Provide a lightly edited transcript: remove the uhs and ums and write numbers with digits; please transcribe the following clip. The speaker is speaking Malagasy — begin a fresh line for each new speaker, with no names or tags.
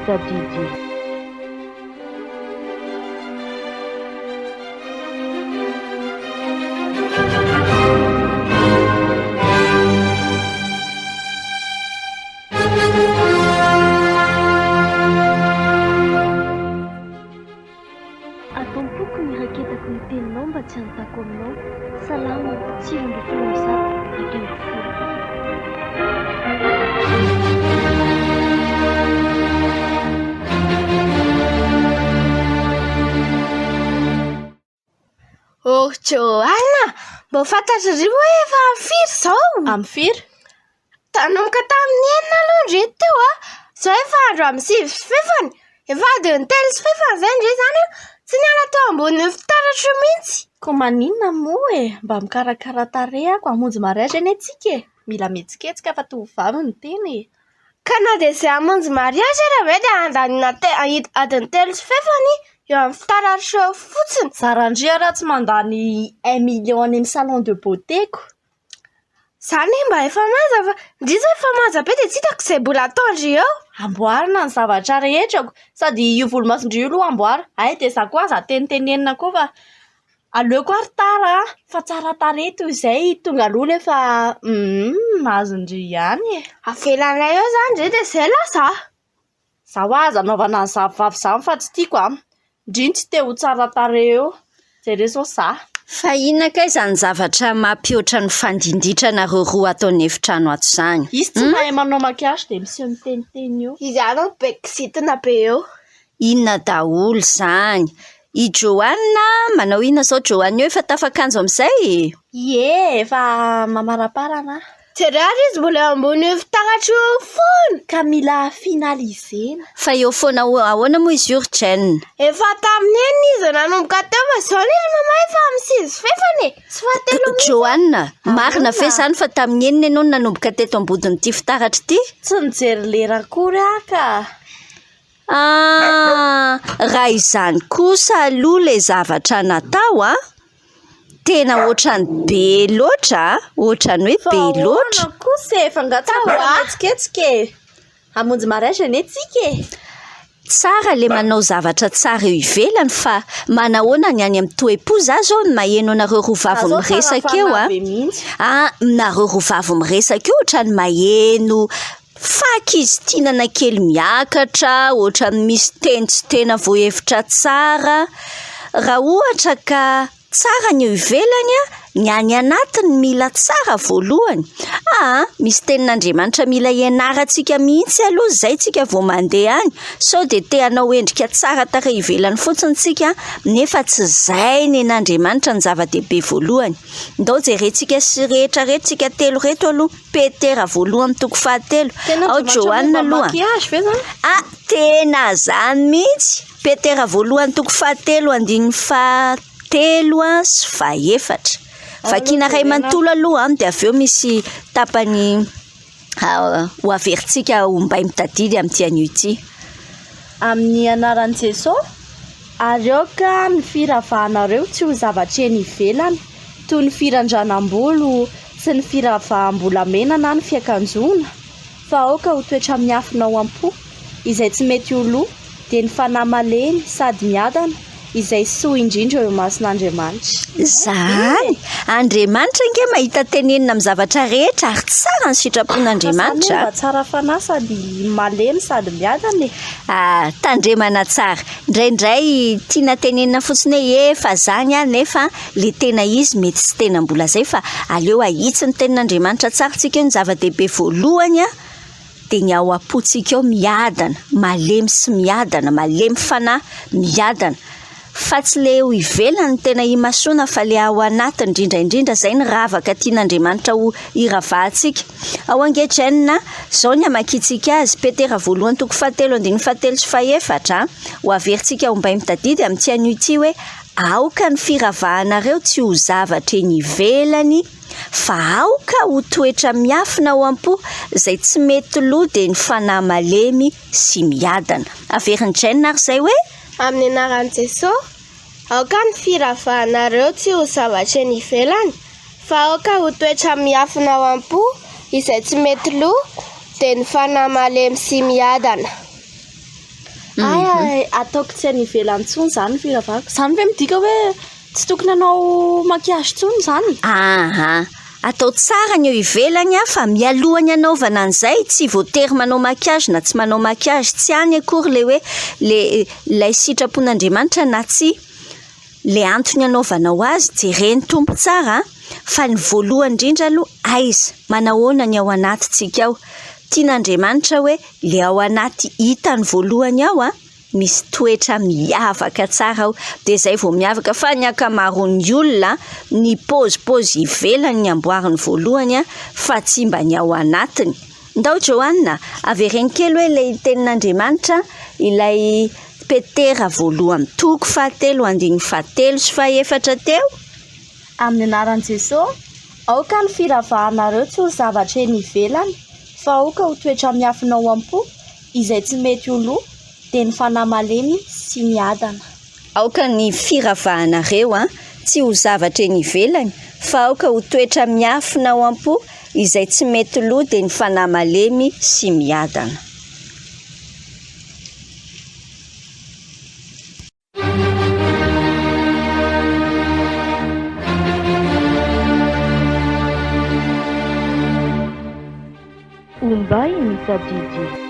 mitadidy. Ato am-poko ny iraketako ny teninao mba tsy hanontako aminao. Salamo 119.
Oh Joana, mba fantatrareo hoe efa amin'ny firy izao?
Amin'ny firy?
Nanomboka tamin'ny enina aloha ndry teo a, izao efa andro amin'ny sivy sy fahefany, efa adin'ny telo sy fahefany izay ndry izany an, tsy niala teo ambonin'io fitaratra io mihitsy.
Koa maninona moa e? Mba mikarakara tarehy ako, hamonjy mariazy anie tsika e! Mila mihetsiketsika fa tovovavy ny tena e!
Ka na dia izay hamonjy mariazy ary ve dia handaniana adiny telo sy fahefany eo amin'ny fitaratra eo fotsiny?
Zara-ndry aho raha tsy mandany un million any amin'ny salon de beauté-ko.
Za anie mba efa manja fa ndry zao efa manja be dia tsy hitako izay mbola ataon-dry eo.
Amboarina ny zavatra rehetra ko, sady io volomasondry io aloha amboarina, hay dia za koa aza tenitenenina koa fa aleoko ary tara fa tsara tarehy toy izay tonga aloha nefa hum azon-dry ihany e.
Avelanay eo izany ndry dia izay lasa a.
Za hoa aza anaovana an'izany vavy izany fa tsy tiako an! Ndry ny tsy te ho tsara tarehy eo. Jereo zao za.
Fa inona kay izany zavatra mampihoatra ny fandinditra nareo roa ato an'efitrano ato izany?
Izy tsy mahay manao maquillage dia miseho miteniteny eo.
Izy ihany no be kizitina be eo.
Inona daholo izany? I Johanna manao inona izao Johanna eo efa tafakanjo amin'izay e?
Ie, efa mamaraparana aho.
Jereo ary izy mbola eo ambonin'io fitaratra io foana.
Ka mila finaliser-na.
Fa eo foana ahoana moa izy io ry Jen?
Efa tamin'ny enina izy nanomboka teo fa izao anie ry mama efa amin'ny sivy sy fahefany e! Tsy fahatelo mihitsy.
Johanna, marina ve izany fa tamin'ny enina ianao no nanomboka teto ambodin'ity fitaratra ity?
Tsy nijery lera akory aho ka.
Ah, raha izany kosa aloha ilay zavatra natao an, tena ohatran'ny be loatra an, ohatran'ny hoe be loatra.
Fa ahoana kosa e, fa angaha tsy afaka mihetsiketsika e? Hamonjy mariage anie tsika e!
Tsara ilay manao zavatra tsara eo ivelany fa manahoana ny any amin'ny toe-po, za zao ny maheno anareo roa vavy miresaka eo an, ah, nareo roa vavy miresaka eo ohatran'ny maheno Fahakizitinana kely miakatra, ohatran'ny misy teny tsy tena voahevitra tsara. Raha ohatra ka tsara ny eo ivelany, ny any anatiny mila tsara voalohany. Aa, misy tenin'Andriamanitra mila ianarantsika mihitsy aloha izay tsika vao mandeha any. Sao dia te hanao endrika tsara tarehy ivelany fotsiny tsika nefa tsy izay nen'Andriamanitra ny zava-dehibe voalohany. Ndao jerentsika sy rehetra rehetra tsika telo reto aloha. Petera voalohany toko fahatelo. Ao Joanna aloha. Ah, tena zany mihitsy. Petera voalohany toko fahatelo andininy fahatelo sy fahefatra. Vakina iray manontolo aloha dia avy eo misy tapany ah, ho averintsika ho mbay mitadidy amin'ity anio ity.
Amin'ny anaran'i Jesosy, ary aoka ny firavahanareo tsy ho zavatra eny ivelany, toy ny firandranam-bolo sy ny firavaham-bolamena na ny fiakanjoana, fa aoka ho toetra miafina ao am-po, izay tsy mety ho lo, dia ny fanahy malemy sady miadana, izay soa indrindra eo imason'Andriamanitra.
Izany! Andriamanitra ange mahita tenenina amin'ny zavatra rehetra ary tsara ny sitrapon'Andriamanitra.
Fa za aloha mba tsara fanahy sady malemy sady miadana e!
Ah, tandremana tsara. Indraindray tiana tenenina fotsiny hoe efa zany aho nefa le tena izy mety tsy tena mbola zay fa aleo ahitsy ny tenin'Andriamanitra tsara tsika eo ny zava-dehibe voalohany a dia ny ao am-pontsika ao miadana, malemy sy miadana, malemy fanahy, miadana. Fa tsy le eo ivelany no tena imasoana fa le ao anatiny indrindra indrindra zay ny ravaka tian'Andriamanitra ho hiravahantsika. Ao ange Jen a, zao ny hamakiantsika azy, Petera voalohany toko fahatelo andininy fahatelo sy fahefatra a, ho averintsika ho mbay mitadidy amin'ity anio ity hoe aoka ny firavahanareo tsy ho zavatra eny ivelany fa aoka ho toetra miafina ao am-po izay tsy mety lo dia ny fanahy malemy sy miadana. Averin'i Jen ary izay hoe.
Amin'ny anaran'i Jesoa, aoka ny firavahanareo tsy ho zavatra eny ivelany, fa aoka ho toetra miafina ao am-po izay tsy mety lo, dia ny fanahy malemy sy miadana.
Hoe ataoko tsy any ivelany intsony izany ny firavahako. Izany ve midika hoe tsy tokony hanao maquillage intsony izany?
Aha. Atao tsara ny eo ivelany fa mialohan'ny hanaovana an'izay tsy voatery manao maquillage na tsy manao maquillage. Tsy any akory ilay hoe le ilay sitrapon'Andriamanitra na tsia. Ilay antony anaovanao azy jeren'ny Tompo tsara fa ny voalohany indrindra aloha aiza, manahoana ny ao anatintsika ao. Tian'Andriamanitra hoe ilay ao anaty hitany voalohany ao an, misy toetra miavaka tsara ao, dia izay vao miavaka fa ny ankamaroan'ny olona ny paozipaozy ivelany ny amboariny voalohany fa tsy mba ny ao anatiny. Ndao Joanna, avereno kely hoe ilay tenin'Andriamanitra, ilay Petera voalohany toko fahatelo andininy fahatelo sy fahefatra teo.
Amin'ny anaran'i Jesoa, aoka ny firavahanareo tsy ho zavatra eny ivelany, fa aoka ho toetra miafina ao am-po, izay tsy mety ho lo, dia ny fanahy malemy sy miadana.
Aoka ny firavahanareo tsy ho zavatra eny ivelany, fa aoka ho toetra miafina ao am-po, izay tsy mety lo, dia ny fanahy malemy sy miadana.
Ombay ny tadidy.